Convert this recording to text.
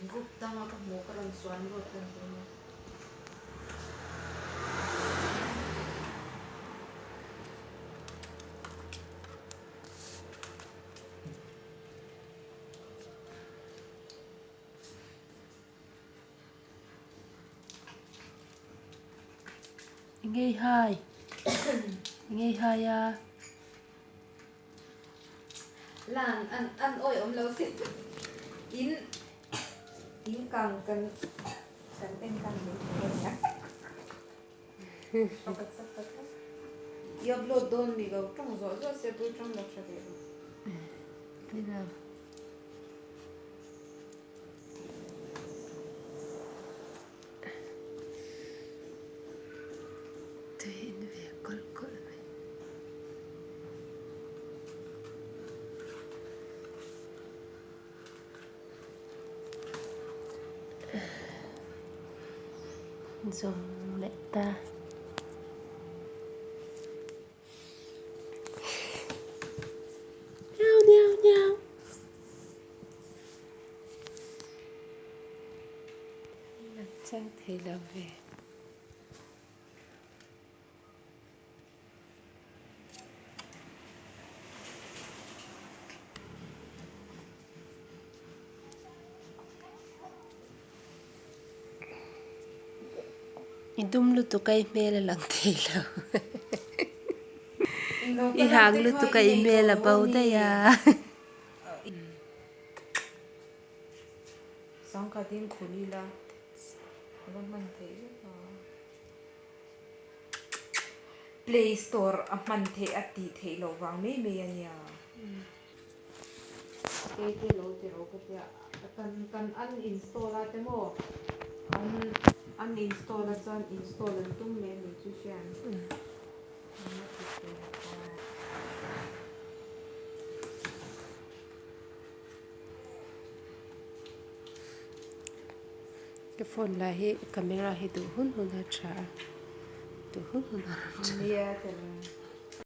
Group danga ka hmuh ka rawn suan lut kan tum a. Engei hai engei hai a. Lan an an awi awm lo sin in in kang kan kan en kan mai thei a nia i upload dawn mi lo tawng zawh zawh se pui tawng lo tha ve rawh. Ni lo. Tui in ve kawlh kawlh mai. Zawm leh ta. Miau miau miau. Lan chang thei lo ve. I dum lutuk a i hmel a lang thei lo. I hang lutuk a i hmel a bo daih a. Sangkhatin khul ila a va hman theih vek a. Play store a hman theih a tih theih loh vang mai mai a nia. Kei te lo ti rawh ka tia kan kan uninstall a te maw an uninstall a chuan install an tum leh a nih chu hriat. Ka phone lah hi camera hi duh hun hun a tha a duh hun hun a rawn tha.